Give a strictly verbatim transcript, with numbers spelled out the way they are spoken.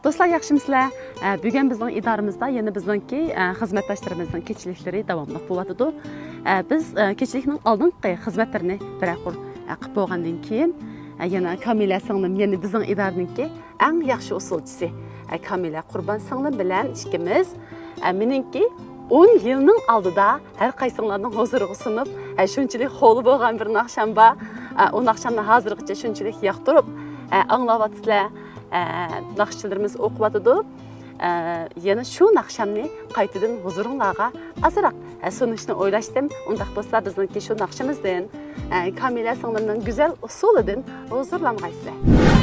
دوستلار، ياخشىمۇسىلەر؟ ئە، بۈگۈن بىزنىڭ ئىدارىمىزدا يەنە بىزنىڭكى، ئە، خىزمەتداشلىرىمىزنىڭ كېچىلىكلىرى داۋاملىق بولۇۋاتىدۇ. ئە، بىز، ئە، كېچىلىكنىڭ ئالدىنقى خىزمەتلىرىنى بىرەر قۇر، ئە، قىلىپ بولغاندىن كېيىن، ئە، يەنە كامىلە سىڭلىم، يەنە بىزنىڭ ئىدارىنىڭكى ئەڭ ياخشى ئۇسسۇلچىسى، ئە، كامىلە قۇربان سىڭلىم بىلەن ئىككىمىز، ئە، مېنىڭكى ئون يىلنىڭ ئالدىدا ھەر قايسىڭلارنىڭ ھۇزۇرىغا سۇنۇپ، ئە، شۇنچىلىك خولى بولغان بىر ناخشام بار. ئە، ئۇ ناخشامنى ھازىرغىچە شۇنچىلىك ياقتۇرۇپ، ئە، ئاڭلاۋاتىسىلەر. ئە، ناخشىلىرىمىز ئوقۇۋاتىدۇ. ئە، يەنە شۇ ناخشامنى قايتىدىن ھۇزۇرۇڭلارغا ئازراق، ئە، سۇنۇشنى ئويلاشتىم. ئۇنداق بولسا بىزنىڭكى شۇ ناخشىمىزدىن، ئە، كامىلە سىڭلىمنىڭ گۈزەل ئۇسسۇلىدىن ھۇزۇرلانغايسىلەر.